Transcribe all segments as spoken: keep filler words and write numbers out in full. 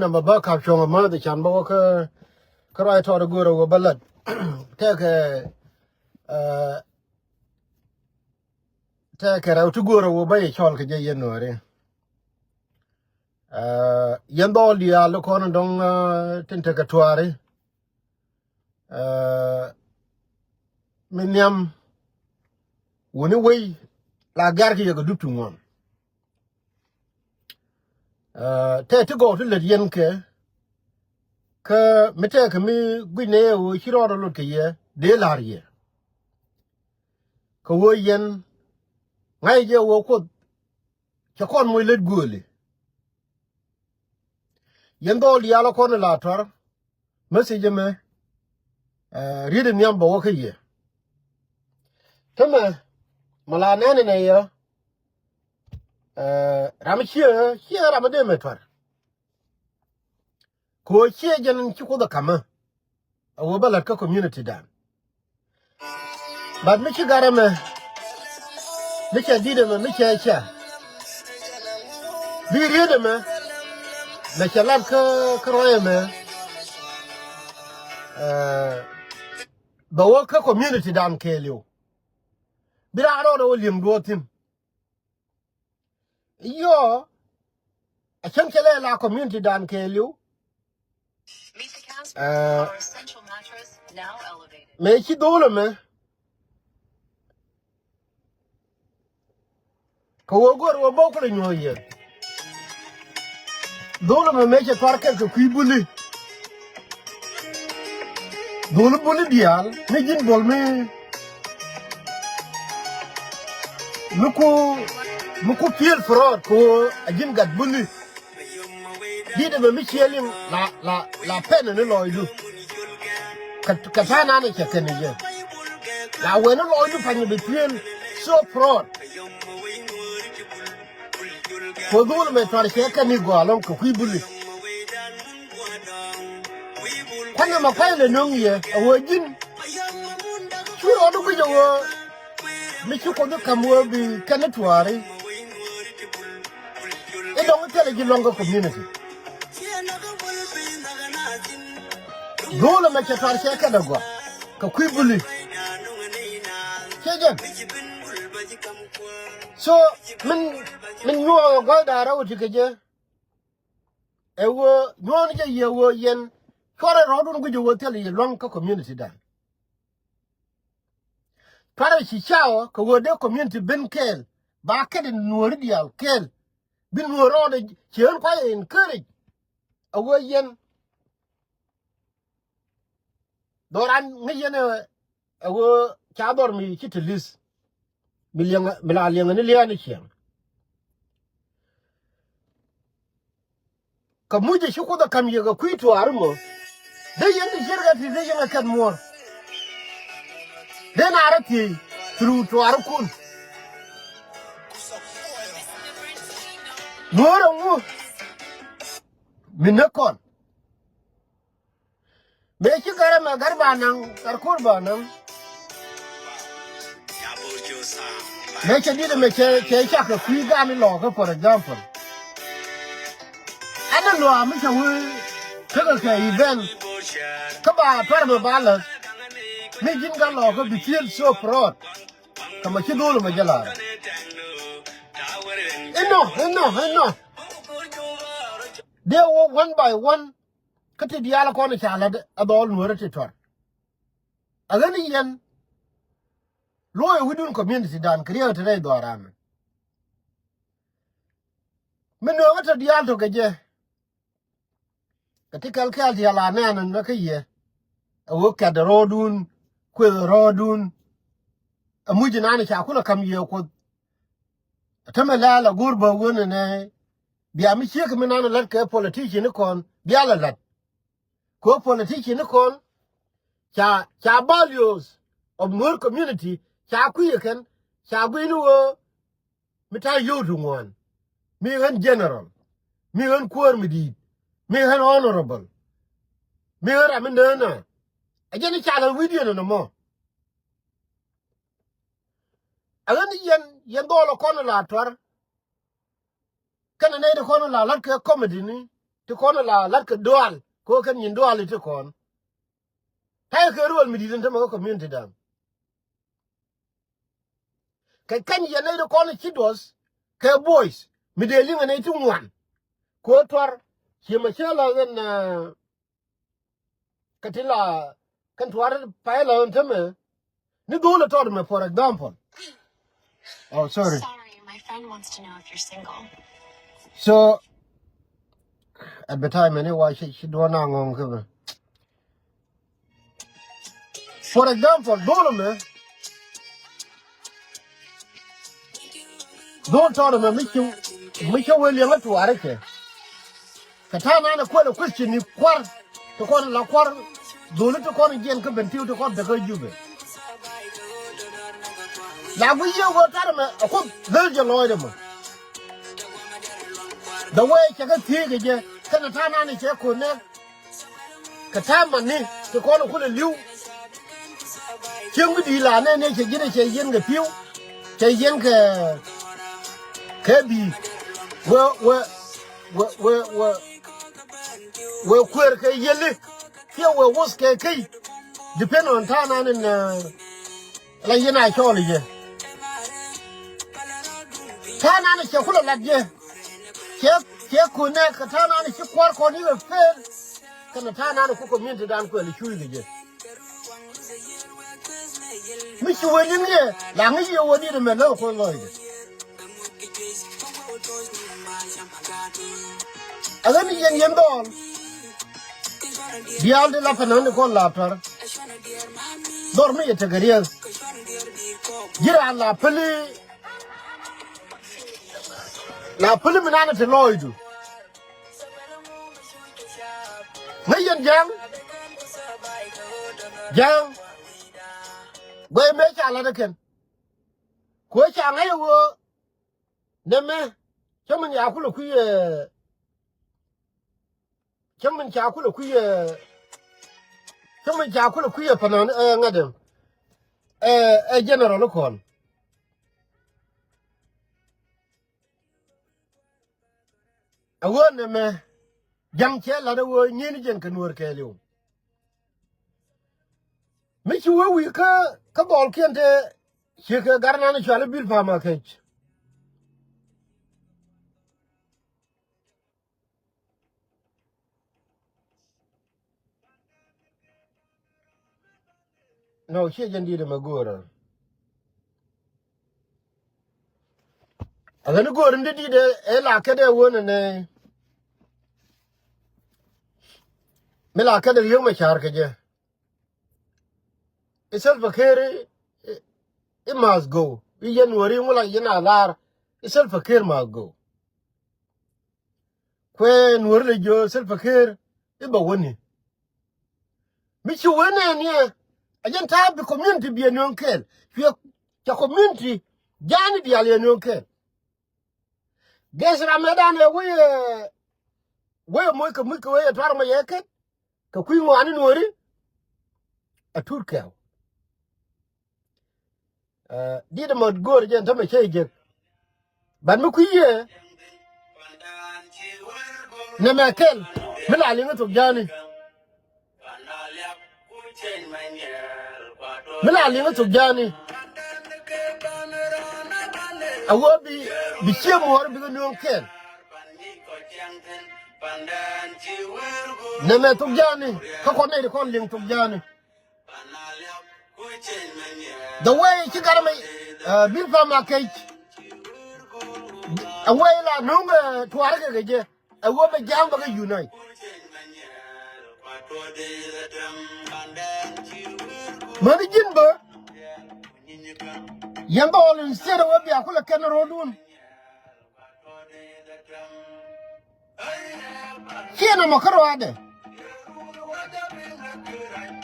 Namba bä kap cuɔ̱ŋ amäth can bä wä kä kä ruac tɔɔt go̱o̱r a wä bä lät. Tɛkɛ, eh, tɛkɛ rɛw ti go̱o̱r a wä bä yɛ cɔl kɛ jɛ yɛn nuɔ̱ɔ̱ri. Eh, yɛn dhɔl diaal kɔn dɔŋ, eh, tin tekɛ tuaari. Eh, mi nhiam wuni wei la gɛr kɛ yɛ kɛ dup ti ŋuan. Eh, tɛ ti gɔw ti lät yɛn kɛ kä mi tɛkɛ mi guic nɛ yɛ ɣöö ci rɔɔdɛ lot kɛ yɛ dee la̱r yɛ. Kɛ ɣöö yɛn ŋa̱c jɛ ɣöö Kuoth cɛ kɔn moc lät gööli. Yɛn dhɔl diaal kɔn la tɔr message mɛ, eh, riet in nhiam bɛ wä kä yɛ. Tämɛ mɛ la nɛn in ɛ yɛ, eh, ram ciɛ ciɛ ram dee mɛ tuar. Kɛ ɣöö ciɛ jɛn ci Kuoth ɛ ka̱mä a wä bä la̱t kä community dan. But mi ci gat ɛmɛ mi cɛ dit ɛmɛ mi cɛ cɛ bi riet ɛmɛ mɛ cɛ lat kä kä rɔy ɛmɛ. Eh, bɛ wä kä community dan kɛɛliw bi raan rɔɔdɛ wä li̱eŋ duɔɔthin. Iyɔ a cäŋ cɛ lɛ la community dan kɛɛliw. Eh, mëë ci dho̱o̱l ɛmɛ kɛ ɣöö go̱r ɣöö bä kulɛ nyuɔ̱ɔ̱c yɛ. Dho̱o̱l ɛmɛ mëë cɛ tuar kɛt kɛ kui̱ buli. Dho̱o̱l buli diaal mi ji̱n buɔl mi mi ku mi ku piël fraud kɛ ɣöö a ji̱n gat buli. Dit ɛmɛ mi ciɛ liŋ la la la pɛn ni lɔɔcdu. Kɛ kɛ ta̱a̱ nan cɛ kɛn ni jɛ la wen ni lɔɔcdu pa̱ny bi piël so fraud. Kɛ ɣöö dho̱o̱l ɛmɛ tuar cɛ kɛn ni gɔaa lɔ̱ŋ kɛ kui̱ buli. Kuanɛ ma kuay lɛ no̱ŋ yɛ a wee ji̱n. Cu rɔɔdu guic a wee mi ci Kuoth i̱ ka̱m wee bi kɛn i̱ tuaari. I̱ dɔ̱ŋ i̱ thilɛ ji̱ lua̱ŋ kä community. Dho̱o̱l ɛmɛ cɛ tuar cɛ kɛn a gɔaa kɛ kui̱ buli. Cɛ jɛn. So min min nyuɔɔk a gua̱th da̱a̱r a wä ti kɛ jɛ. Ɛ ɣöö nyuɔ̱ɔ̱n jɛ yɛ ɣöö yɛn cuarɛ rɔɔdun guic ɛ ɣöö thil yɛ luäŋ kä community dan. Cuarɛ ci caawä kɛ ɣöö dee community ben kɛɛl ba kɛt in nuɔ̱ɔ̱ri diaal kɛɛl. Bi nuɔ̱ɔ̱r rɔɔdɛ ci ɣän kuayɛ encourage. Ɛ ɣöö yɛn dhɔran ŋäc yɛn ɛ ɛ ɣöö ca dhɔr mi ci te li̱th mi liɛŋ mi la liɛŋ ni liɛɛn ni ciɛŋ. Kɛ mucɛ ci Kuoth ɛ ka̱m yɛ kɛ kui̱ tuaari mɔ dee yɛn ti cier kɛ ti dee yɛn kɛ kɛn muɔ̱ɔ̱r. Dee naar ɛ thiec through tuaarikun. Nuɔ̱ɔ̱r ɛŋu mi näk kɔn. Mëë ci gɛr ɛmɛ gɛr ba naŋ gɛr kur ba naŋ. Mëë cɛ dit ɛmɛ cɛ cɛ cak kɛ kui̱ gan ilɔɔkä, for example. Ɛn ɛ luaak mi cɛ wee tekɛ kɛ event kä ba tuar ɛmɛ ba läth. Mi ji̱n gan lɔɔkä bi feel so proud. Kɛ mɛ ci dho̱o̱l ɛmɛ jɛ la̱r. Inɔ inɔ inɔ. Dee wä one by one. Kä ti diaal kɔn ca lät ɛ dhɔl nuɔ̱ɔ̱rä ti tuar. Ɛ ɣän i̱ yɛn luɔ̱ɔ̱c wi̱cdun community dan kɛ riɛk ti rɛy dhɔaaran. Mi nööŋä ti diaal tɔ̱ kɛ jɛ. Kɛ ti kɛl kɛl ti ala nɛɛn ɛn kä yɛ. Ɛ ɣöö kɛt rɔɔdun kueth rɔɔdun. Ɛ muc inan ca kulɛ ka̱m yɛ Kuoth. Ɛ tämɛ lɛɛl ɛ go̱o̱r bä wen ɛnɛ. Bia mi ciek mi nan lät kɛ politician ni kɔn bia lɛ lät. Kɛ politician ni kɔn ca ca values of Nuer community ca kui̱ kɛn ca gui̱ni wee mi ta̱a̱ yio̱w ti ŋuan mi ɣän general mi ɣän kuäär mi di̱i̱t mi ɣän honorable mi ɣän ram mi nöönä. Ɛ jɛn i̱ ca lät wi̱diɛn ɛn ɛmɔ. Ɛ ɣän i̱ yɛn yɛn dhɔl ɛ kɔn ɛ la tuar. Kɛnɛ nɛy ti kɔn la la̱t kɛ comedy ni. ti kɔn la lat kɛ dual kɛ ɣöö kɛn nyin dual ti kɔn. Ta̱yɛ kɛ ruɔl mi di̱t in tämɛ kä community dan. Kɛ kɛn yɛn nɛy ti kɔn ci duɔth kɛ boys mi dee liŋ ɛ nɛy ti ŋuan. Kɛ ɣöö tuar ciɛ mɛ cä la ɣän, eh, kɛ ti la kɛn tuar pay la ɣän tämɛ. Ni dho̱o̱l ɛ tɔt mɛ, for example. Oh, sorry. Sorry, my friend wants to know if you're single. So, at the time, anyway, ci, ci duɔn a ŋɔŋ kä bä. For example, dho̱o̱l mɛ. Dho̱o̱l tɔt mɛ mi ci, mi ci wee liɛŋä tuaari kɛ. Kɛ ta̱a̱ nanɛ kuɛlɛ question ni kua̱r ti kɔn la kua̱r dholi ti kɔn jiɛn kä Bentiu ti kɔn tekä Jubɛ. La guic yiëë ɣöö ta̱a̱ mɛ a kuoth dhöl jɛ lɔɔcdɛ mɔ. The way cɛ kɛ thiec kɛ jɛ kɛnɛ ta̱a̱ nanɛ cɛ ko̱n nɛɛk. Kɛ ta̱a̱ mani ti kɔn kulɛ li̱w. Cieŋ mi di̱i̱t la nɛn ni cɛ ji̱n cɛ yiɛn kɛ pi̱w. Cɛ yiɛn kɛ, kɛ bi̱i̱. Wee, wee, wee, wee, wee, wee kueer kɛ yieli. Kiɛ wee wuth kɛ key. Depend on ta̱a̱ nan in, uh, la yɛn a cɔɔl jɛ. Ta̱a̱ nan cɛ kulɛ lat jɛ. Cɛ, cɛ kunɛ kɛ ta̱a̱ nan ci kua̱r kɔn yikɛ fail. Kɛnɛ ta̱a̱ nan ku community dan kuɛl cuuc kɛ jɛ. Mi ci wee li̱n kɛ la ŋi̱c yɛ wee diet mɛ lä kuɔth lɔcdɛ. Aɣän yɛn yɛn dhɔl. Diaal ti la panan ti kɔn la tɔr. Dhɔr mi yɛ tekɛ riɛk. Ji̱ raan la päli. La päli mi nanɛ ti lɔcdu. Ŋäc yɛn ja̱a̱ŋ. Ja̱a̱ŋ. Guɛy mëë ca lat ɛ kɛn. Kuɛ ca ŋäc ɛ ɣöö nɛmɛ cä min ca kulɛ kui̱ ɛ, cä min ca kulɛ kui̱ ɛ, cä min ca kulɛ kui̱ ɛ panan ɛ ŋa̱t ɛm ɛ, ɛ general kɔn. A ɣöö nɛmɛ ja̱ŋ cɛ lat a ɣöö nyin jɛn kɛ nuɔ̱ɔ̱r kɛɛliw. Mi ci wee wi̱i̱ kä, kä dhɔlkiɛn te ci kɛ gar nan cual i̱ Bil Pam Akec. No, ciɛ jɛn di̱t ɛmɛ go̱o̱rä. Aɣäni go̱o̱r in di̱t di̱t ɛ la kɛt ɛ wänɛ nɛ. Mi la kɛt ɛ Riek Machar kɛ jɛ. I̱ Salva Kiir i̱, i̱, i̱ must go. I̱ yɛn wä ri ŋula yɛn a lar. I̱ Salva Kiir must go. Kuɛ nuɔ̱ri lɛ jiö Salva Kiir i̱ bɛ wäni. Mi ci wee nɛɛni ɛ a jɛn ta̱a̱ bi community bi ɛ nööŋ kɛɛl. Cuɛ ca community ja̱a̱ni diaal yɛ nööŋ kɛɛl. Gɛth ram ɛ dan ɛ wee ɛ wee ɛ moc kɛ muc kɛ wee ɛ tuar mɔ yɛ kɛn. Kɛ kui̱ ŋɔaani nuɔ̱ri a tuut kɛɛw. Di̱t ɛmɔ go̱o̱r jɛn tämɛ cä jek. But mi kui̱ yɛ nɛmɛ kɛl mi la liŋ thok ja̱a̱ni. Mi la liŋ thok ja̱a̱ni. A wä bi, bi cië muɔɔr bikɛ nööŋ kɛl. Nɛmɛ thok ja̱a̱ni kä kɔn nɛy ti kɔn liŋ thok ja̱a̱ni. The way ci gat mɛ, uh, Bil Pam Akec. A way la nuŋ, uh, tuar kɛ kɛ jɛ. A wä bɛ ja̱a̱ŋ bɛ kɛ unite. Mäni ji̱n bä. Yɛn dhɔl in state a wä bia kulɛ kɛn ro̱o̱dun. Ciɛ nɔmɔ kä ruaadɛ.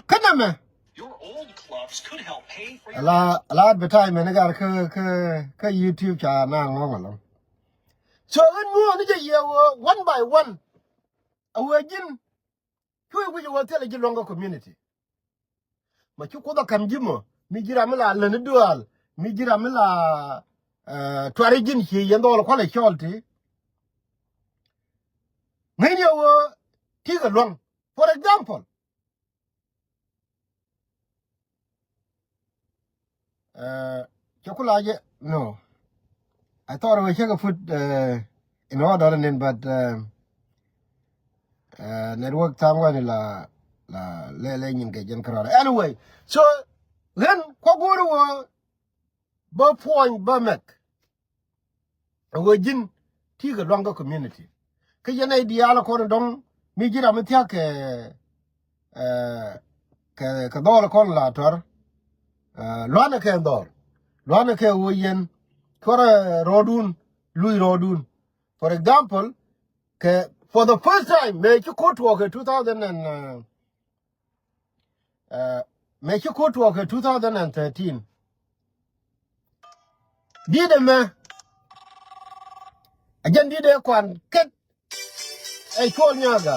Kä nɛmɛ. Your old clubs could help pay for your la, la advertisement ni gar kä, kä, kä YouTube ca na ŋɔŋ alɔ. So ɣän ŋuɔ̱ɔ̱n ni jɛ yɛ wä one by one. A wä ji̱n. Cuɛ wi̱c wä thilɛ ji̱ luɔ̱ŋ kä community. Ma ci Kuoth a ka̱m ji̱ mɔ mi ji̱ ram mi la läni dual mi ji̱ ram mi la, eh, tuari ji̱n ci yɛn dhɔl kualɛ cɔl ti. Ŋäcni ɛ ɣöö ti̱i̱ kɛ lua̱ŋ. For example, cɛ ku la jɛ, no. I thought we check a foot in order and then, but network thaŋ wani la la lɛ lɛ nyin kɛ jɛn kärɔɔdɛ. Anyway, so ɣän kua go̱o̱ri wä bä puɔny bä mɛk. Ɛ ɣöö ji̱n ti̱i̱ kɛ lua̱ŋ kä community. Kä yɛn ɛ diaal kɔn dɔ̱ŋ mi ji̱n ram mi thia̱k kɛ kɛ kɛ dhɔɔl kɔn la tuar. Lua̱nɛ kɛ dhɔɔl, lua̱nɛ kɛ ɣöö yɛn cuarɛ rɔɔdun, luc rɔɔdun. For example, kɛ for the first time mëë ci ko̱r tuɔɔk kɛ two thousand and mëë ci ko̱r tuɔɔk kɛ two thousand and thirteen. Di̱t ɛmɛ a jɛn di̱t ɛ kuan ket ɛ cuɔl nyaga.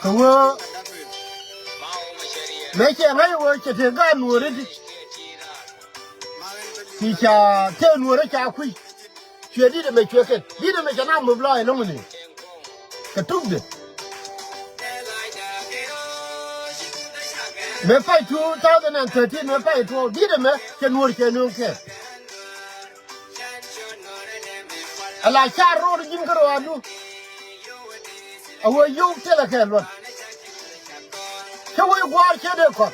Kɛ ɣöö mëë cɛ ŋa̱c ɣöö cɛ tëë gaat nuɔ̱ɔ̱ri ti ti ca tëë nuɔ̱ɔ̱ri ca kui̱. Cuɛ di̱t ɛmɛ cuɛ ket di̱t ɛmɛ cɛ na mop lɔaac ɛlɔ̱ŋ ni kɛ tukdɛ. Mëë pay two thousand and thirteen mëë pay tuɔɔk di̱t ɛmɛ cɛ nuɔ̱ɔ̱r cɛ nööŋ kɛ. Ala car ro̱o̱r ji̱n kä rɔaadu. A wee yio̱w thilɛ kɛ luɔt. Cä wee gua̱a̱r cä dee kɔt.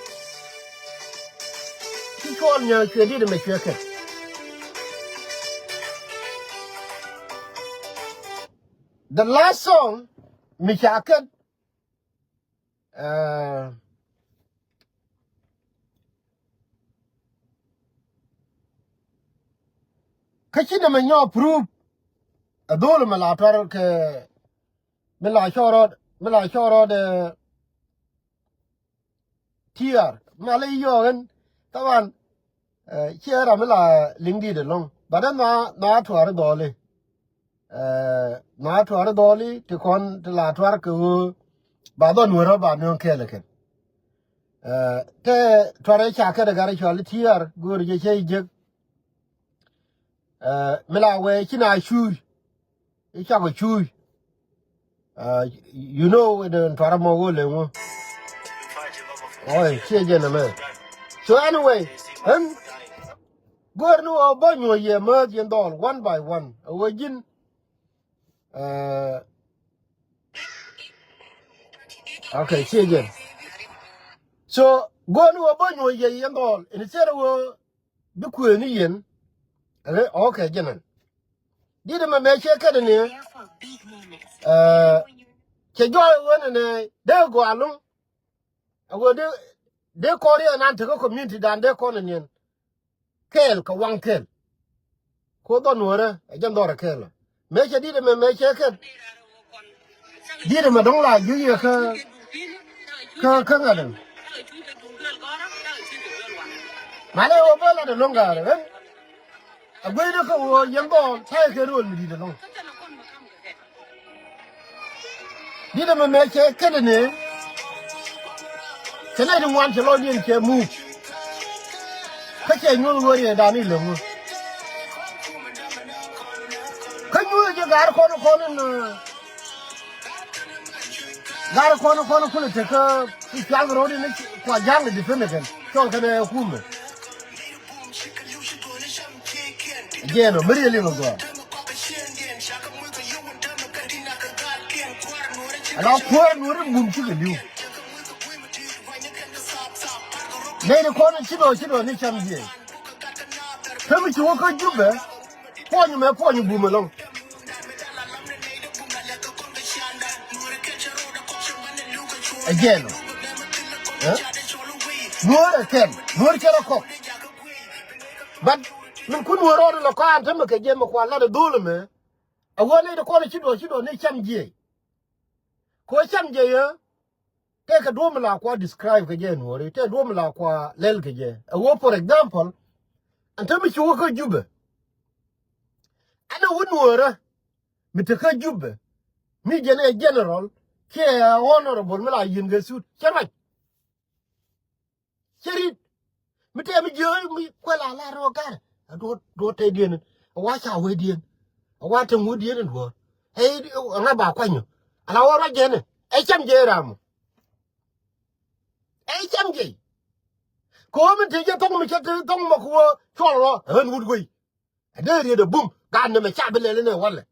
Ci cuɔl nyɛ cuɛ di̱t ɛmɛ cuɛ kɛ. The last song mi ca kɛn kä ci nɛmɛ nyɔk proof. Ɛ dhol mɛ la tuar kɛ mi la cɔɔrɔt mi la cɔɔrɔt. Tiar malɛ yɔɔk ɛn taban. Ciɛ ram mi la liŋ di̱t ɛlɔ̱ŋ bat ɛn na tuar dhɔli. Na tuar dhɔli ti kɔn ti la tuar kɛ ɣöö ba dhɔn wärä ba nööŋ kɛɛl ɛ kɛn. Tɛ tuar ɛ ca kɛn ɛ gat ɛ cɔal i̱ tiar go̱o̱r jɛ cɛ i̱ jek. Mi la wee ci na cuuc i̱ cakɔ cuuc. You know, in tuar ɛmɔ wä leŋ wä. Ɔy ciɛ jɛn ɛmɛ. So anyway, ɛn go̱o̱r ni wä bä nyuɔ̱c yɛ määth yɛn dhɔl one by one a wä ji̱n. Okay, ciɛ jɛn. So go̱o̱r ni wä bä nyuɔ̱c yɛ yɛn dhɔl in thil wä bi kuëëni yɛn. Okay, jɛn ɛn. Di̱t ɛmɛ mëë cɛ kɛn ni cɛ jɔɔy ɣöö nɛnɛ dee gɔaa lo̱ŋ. A ɣöö dee kɔn riɛn an tekä community dan dee kɔn ni niɛn. Kɛɛl kɛ waŋ kɛɛl. Ko dhɔn wärä ɛ jɛn dhɔrɛ kɛɛl. Mëë cɛ di̱t ɛmɛ mëë cɛ kɛn. Di̱t ɛmɛ dɔ̱ŋ la ji̱ yɛ kä kä kä ŋa̱t ɛn. Malɛ wä bä lat ɛlɔ̱ŋ ga̱a̱r ɛn. A gueyni kä ɣöö yɛn dhɔɔl ta̱yɛ kɛ ro̱o̱l mi di̱t ɛlɔ̱ŋ. Di̱t ɛmɛ mëë cɛ kɛn ɛn ëë. Cɛ nɛy ti ŋuan cɛ lɔcdiɛn cɛ muuk. Kä cɛ nyuɔ̱th wä riɛɛdan i̱ läŋ wä. Kä nyuɔ̱th jɛ ga̱a̱r kɔn kɔn in. Gat kɔn kɔn kulɛ tekä i̱ cual kɛ ro̱o̱di ni kua ja̱a̱ŋ i̱ defend again. Cɔl kɛn ɛ kumɛ. Jiɛn ɔ mi riɛli kɛ gɔaa. Ala kuäär nuɔ̱ri mum cikɛ li̱w. Nɛy ti kɔn ci dɔɔ ci dɔɔ ni cam jiɛn. Kä mi ci wä kä Jubɛ. Puɔ̱ny mɛ puɔ̱ny bum ɛlɔ̱ŋ. Ɛ jɛn ɔ. Nuɔ̱ɔ̱r ɛ kɛn nuɔ̱ɔ̱r cɛ rɔ kɔk. But min ku nuɔ̱ɔ̱r rɔɔd lɔ kɔan tämɛ kɛ jɛ mɛ kuan lat ɛ dho̱o̱l ɛmɛ. A ɣöö nɛy ti kɔn ci duɔ̱ɔ̱r ci duɔ̱ɔ̱r ni cam jiɛc. Kɛ ɣöö cam jiɛc ɛ. Tëëkɛ duɔ̱ɔ̱p mi la kua describe kɛ jɛ nuɔ̱ɔ̱ri tëëkɛ duɔ̱ɔ̱p mi la kua lɛl kɛ jɛ. A ɣöö for example ɛn tämɛ ci wä kä Jubɛ. Ɛn ɛ wä nuɔ̱ɔ̱rä mi te kä Jubɛ mi jɛn ɛ general kiɛ honorable mi la yi̱n kɛ suit cɛ ruac. Cɛ ri̱t mi tɛm mi jiööc mi kuɛ la la rɔ garɛ. A duɔ̱t duɔ̱t tɛy diɛn a wa ca wee diɛn a wa te ŋuɔ̱t diɛn in duɔ̱ɔ̱r. Ɛ ŋa ba kuany ɔ. Ala wä ruac jɛn ɛ cam jɛ ram ɔ. Ɛ cam jɛ. Kɛ wä min te jɛ thɔŋ mi cɛ te thɔŋ mɔ kɛ wä cuɔl rɔ ɣän wut wei. Ɛ dee riet ɛ bum gaat ni mɛ ca bi lɛl inɛ walɛ.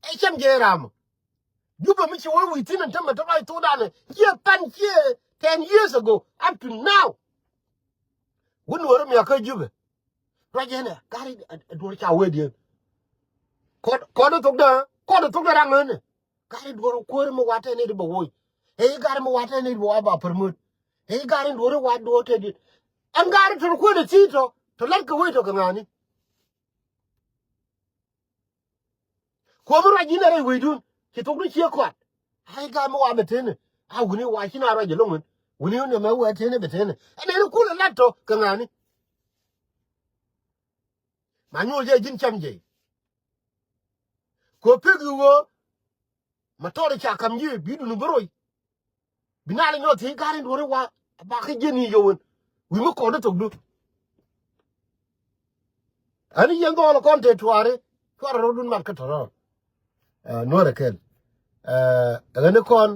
Ɛ cam jɛ ram ɔ. Jubɛ mi ci wä wi̱i̱ thi̱n ɛn tämɛ te ruac thokdan ɛ ciɛ pan ciɛ ten years ago up to now. Wun wä ri miak kä Jubɛ. Ruac jɛn ɛ gari ɛ duɔr ca wee diɛn. Kɔn kɔn thok dä kɔn thok dä raŋ ɣän ɛ. Gari duɔr kuäär mi wat tɛn it bɛ woc. Ɛ i̱ gari mi wat tɛn it bɛ wa ba pär möt. Ɛ i̱ gari duɔr i̱ wat duɔr tɛn it. Ɛn gari tɔr kuäär ɛ thi̱i̱t tɔ tɔ lat kɛ wec tɔ kɛ ŋa̱ni. Kuɔth mi ruac ji̱n ɛ rɛy wecdun ci thokdun cië kɔat. Ai gari mi wa mɛ teni a wuni wa ci na ruac jɛ loŋ wun wuni wuni mɛ wɛ teni bɛ teni. Ɛn ɛn kulɛ lat tɔ kɛ ŋa̱ni. Ma nyuur jɛ ji̱n cam jɛ. Kɛ pek i̱ ɣöö ma tɔɔr i̱ ca kam ji̱ bi duni bi roc. Bi nal inyɔ thiec ga̱r in duɔ̱ri wa ba kä ji̱n i̱ yowän. Wi̱i̱ mi kɔn i̱ thokdu. Ɣän i̱ yɛn dhɔɔl kɔn te tuaari cuarɛ rɔ̱dun mat kä tɔ̱rɔ̱ɔ̱l. Nuäärɛ kɛl ɣän i̱ kɔn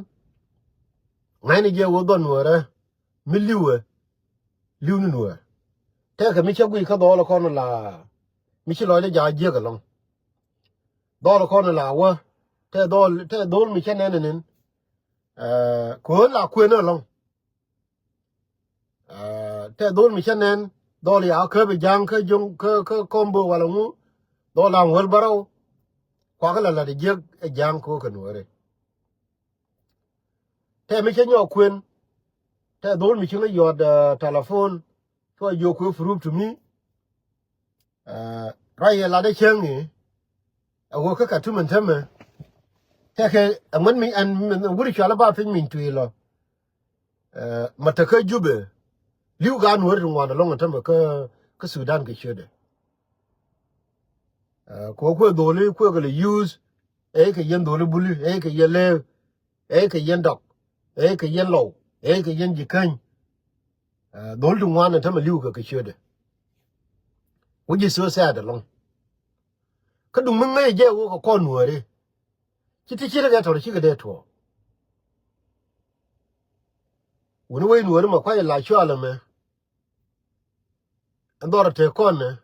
ŋa̱cni jɛ wä dhɔn nuäärä. Mi li̱wɛ li̱w ni nuäär. Tɛkɛ mi cä guic kä dhɔɔl kɔn la mi ci lɔcdä ja̱ jiäk ɛlɔ̱ŋ. Dhɔl kɔn la wä tɛ dhɔl tɛ dhol mi cä nɛn nin. Kɛ ɣöö la kuën ɛlɔ̱ŋ. Tɛ dhol mi cä nɛn dhɔl ya käp ɛ ja̱ŋ kä jo̱ŋ kä kä kɔmbo wala ŋu. Dhɔl la ŋuäl bärɔw kuakä la la̱t ɛ jiäk ɛ ja̱ŋ kɛ ɣöö kɛ nuääri. Tɛ mi cä nyɔk kuën tɛ dhol mi ci ŋä yɔt telephone. Cua jiök kuëë proof to me. Ruac yɛ lat ɛ cäŋ i̱ ɛ ɣöö kä Khartoum ɛn tämɛ. Tɛkɛ ɛŋuɛn mi ɛn wuri cual ɛ ba piny miny tui̱ lɔ. Ma te kä Jubɛ li̱w gaat nuɔ̱ɔ̱ri ti ŋuan ɛlɔ̱ŋ ɛn tämɛ kä kä Sudan kɛ ciötdɛ. Kɛ ɣöö kuëë dholi kuëë kɛ lɛ use. Ɛ kɛ yɛn dholi buli ɛ kɛ yɛn lëë. Ɛ kɛ yɛn dɔk ɛ kɛ yɛn lɔw ɛ kɛ yɛn ji̱ käny. Dhol ti ŋuan ɛn tämɛ li̱w kɛ kɛ ciötdɛ. Which is so sad ɛlɔ̱ŋ. Kä duŋ mi ŋäc jɛ wä kɛ kɔn nuääri. Ci ti ci rɛ kɛ tɔr cikɛ dee tuɔɔk. Wuni wec nuääri ma kuac la cual ɛmɛ. Ɛn dhɔr ɛ te kɔn ɛ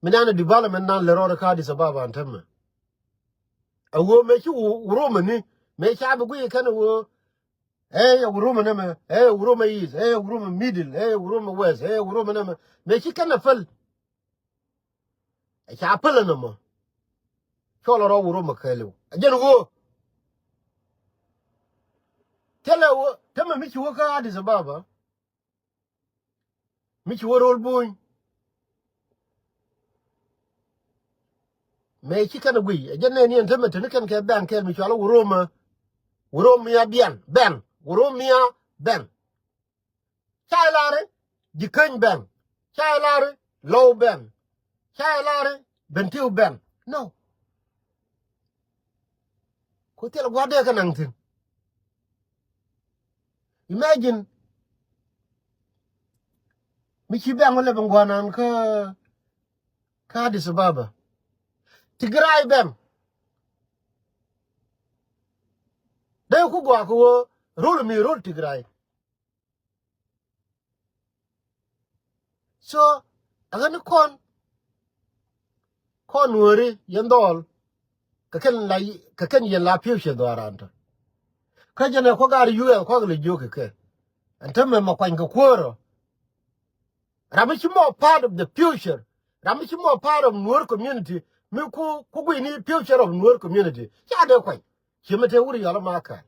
mi nan ɛ development nan lɛ rɔɔd kä Addis Ababa ɛn tämɛ. Ɛ ɣöö mëë ci wuromɛ ni mëë ca bi guiy kɛn ɛ ɣöö ɛ yɛ wuromɛ nɛmɛ ɛ yɛ wuromɛ east ɛ yɛ wuromɛ middle ɛ yɛ wuromɛ west ɛ yɛ wuromɛ nɛmɛ mëë ci kɛn ɛ päl. Ɛ ca päl ɛ nɔmɔ cɔl ɛ rɔ wuromɛ kɛɛliw ɛ jɛn ɣöö. Thilɛ ɣöö tämɛ mi ci wä kä Addis Ababa. Mi ci wä ro̱l buny. Mëë ci kɛn ɛ guiy ɛ jɛ nɛɛni ɛn tämɛ teni kɛn kɛ bɛŋ kɛl mi cual ɛ wä romä. Wä romia biɛn bɛŋ wä romia bɛŋ. Ca ɛ lar i̱ ji̱ käny bɛŋ. Ca ɛ lar i̱ lɔw bɛŋ. Ca ɛ lar i̱ ben tiw bɛŋ. No. Ku thil gua̱a̱r dee kɛ naŋ thi̱n. Imagine mi ci bɛŋ wä lɛ ben gua̱a̱r naŋ kä kä Addis Ababa. Tigray bɛŋ. Dee ku gɔaa kɛ wä rol mi rol Tigray. So ɛ ɣän ni kɔn kɔn nuääri yɛn dhɔl. Kɛ kɛn la kɛ kɛn yɛn la future dhɔaran tɔ. Kä jɛn ɛ kuak ar yuɛl kuak lɛ jiök kɛ kɛ. Ɛn tämɛ mɛ kuany kɛ kuäärä. Ram mi ci mɔ part of the future. Ram mi ci mɔ part of Nuer community mi ku ku guini future of Nuer community. Ca dee kuany ci mi te wuri yɔl ma kɛ.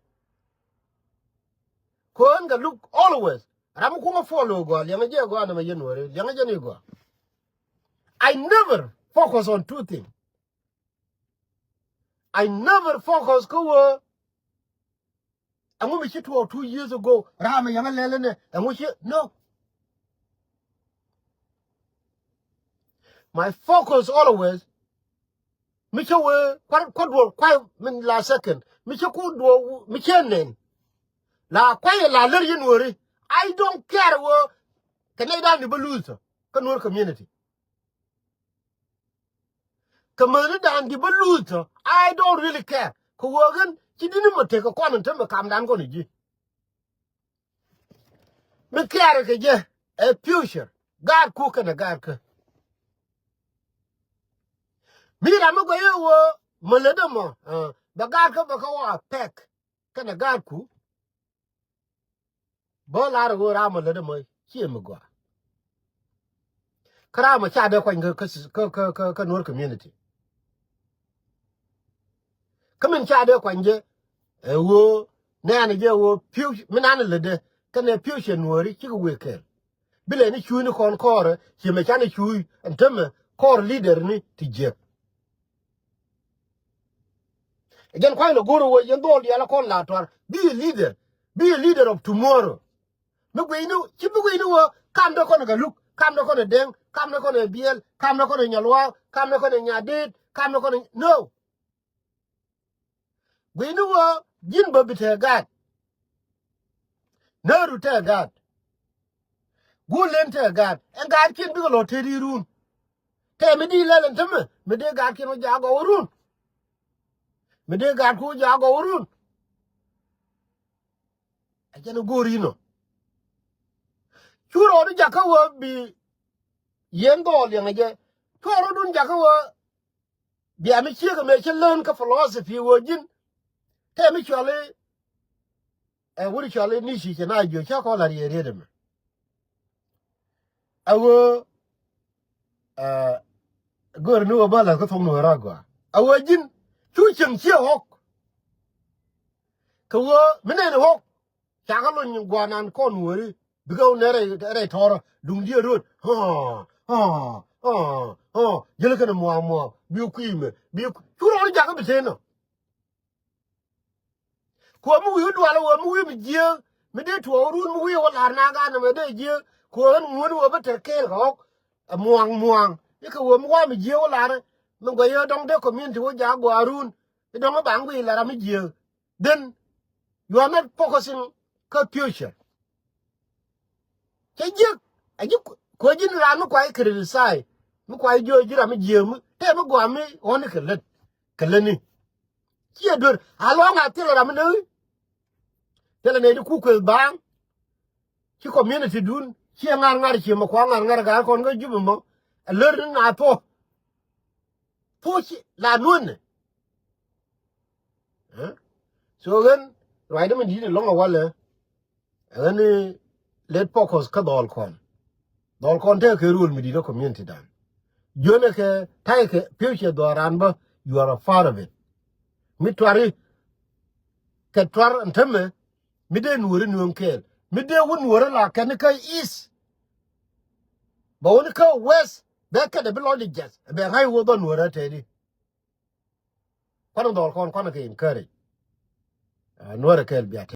Kɔn kɛ look always. Ram mi kuŋä follow gɔaa liɛŋɛ jɛ gɔaa nɛmɛ yɛn weri liɛŋɛ jɛ ni gɔaa. I never focus on two things. I never focus kä wä. Ɛŋu mi ci tuɔɔk two years ago ram mi yɛŋɛ lɛl inɛ ɛŋu ci no. My focus always mi cä wee kua̱r kua̱r duɔl kua̱r min la second mi cä ku duɔl mi cä nɛn. La kua̱r yɛ la lär yɛ nuɔri. I don't care wee kɛ nɛy dan ni bä luth kä nuɔr community. Kɛ mäthni dan di bä luth tɔ, I don't really care. Kɛ wä ɣän ci di ni mɔ tek kɛ kɔn in te mi kamdan kɔn i̱ ji̱. Mi care kɛ jɛ ɛ future. Gaat ku kɛnɛ gaat kä. Mi ram mi gɔyɛ wä mɔ lɛ dɛ mɔ bɛ gaat kä bɛ kä wä a pɛk kɛnɛ gaat ku. Bä lar ɣöö ram mɔ lät ɛmɔ ciɛ mi gɔaa. Kä ram mɔ ca dee kuany kä, kä, kä, kä, kä Nuer community. Kä min ca dee kuany jɛ ɛ ɣöö nɛɛni jɛ ɣöö piu min an lätdɛ kɛnɛ piu cɛ Nuɔri cikɛ wëë kɛɛl. Bi lɛni cuucni kɔn kɔɔrɛ ciɛ mɛ canɛ cuuc ɛn tämɛ kɔɔr leader ni ti jiäk. Jɛn kuany lɛ go̱r wä yɛn dhɔl diaal kɔn la tuar. Be a leader. Be a leader of tomorrow. Mi guiyni ci bi guiyni wä kamdä kɔn ɛ Galuk, kamdä kɔn ɛ Deŋ, kamdä kɔn ɛ Biɛl, kamdä kɔn ɛ Nyalwaw, kamdä kɔn ɛ Nyadit, kamdä kɔn ɛ no. Guiyni wä ji̱n bä bi tɛɛ gaat. Nääru tɛɛ gaat. Guul len tɛɛ gaat ɛn gaatkiɛn bikɛ lɔ tëëd i̱ run. Tɛɛ mi di lɛl ɛn tämɛ mi dee gaatkiɛn wä jaak gɔw run. Mi dee gaatku wä jaak gɔw run. Ɛ jɛn i̱ go̱o̱r inɔ. Cu rɔɔdu jakä wä bi yɛn dhɔɔl yɛn ɛ jɛ. Cu rɔɔdun jakä wä bia mi ciek ɛmɛ cä län kä philosophy wä ji̱n. Tɛɛ mi cuali ɛ wut cuali ni ci cɛ na jiö cä kɔn la riet riet ɛmɛ. A wä ɛ gör ni wä bä lath kä thok Nuɔr a gɔaa. A wä ji̱n cu cieŋ ciɛ ɣɔk. Kɛ wä mi nɛn ɣɔk. Cakɛ lony guanan kɔn weri bikɛ wä nɛ rɛy tɔrɔ duŋ diɛ rot. Jäl kɛn muaŋ muaŋ bi kui̱ mɛ bi cu rɔɔni jakä bi ten nɔ. Kuɔ mi wi̱i̱ wä dual wä mi wi̱i̱ mi jiääk mi dee tuɔɔk run mi wi̱i̱ wä la̱r na gan mɛ dee jiääk. Kuɔ ɣän ŋuäni wä bä te kɛɛl kɛ ɣɔk. Ɛ muaŋ muaŋ ikɛ wä mi wa mi jiääk wä la̱r. Mi gɔyɛ dɔŋ dee community wä jaak gua̱a̱r run. Idɔŋ i̱ baŋ guiy la ram mi jiääk. Then you are not focusing kä future. Cɛ jiäk a ji̱ kuɛ ji̱n raan mi kuay criticize mi kuay jiö ji̱ ram mi jiääk mi tɛɛ mi guam mi ɣɔni kɛ lät kɛ lätni. Ciɛ duer a lɔŋ a thilɛ ram mi näk. Thilɛ nɛy ti ku kueth baaŋ. Ci community dun ciɛ ŋa̱r ŋa̱r ciɛ mɛ kua̱ ŋa̱r ŋa̱r ga̱a̱r kɔn kä Jubɛ mɔ. Ɛ lär ni na thuɔ thuɔ ci la nuɔ̱nɛ. So ɣän ruacdä mi di̱t ɛlɔ̱ŋ ɛ walɛ. Ɣän ni let focus kä dhɔl kɔn. Dhɔl kɔn tekɛ kɛ rule mi di̱t ɛ community dan. Jiönɛ kɛ ta̱yɛ kɛ future dhɔl ran bä you are a part of it. Mi tuari kɛ tuar ɛn tämɛ mi dee nuɔri nuɔ̱ŋ kɛɛl mi dee wä nuɔri la kɛn kä east. Bɛ wä ni kä west bɛ kɛn ɛ bi lɔcdɛ jɛth bɛ ŋa̱c wä dhɔl nuɔri ɛ tɛɛdi. Kuan dhɔl kɔn kuan kɛ encourage. Nuɔrɛ kɛɛl bia tɛ.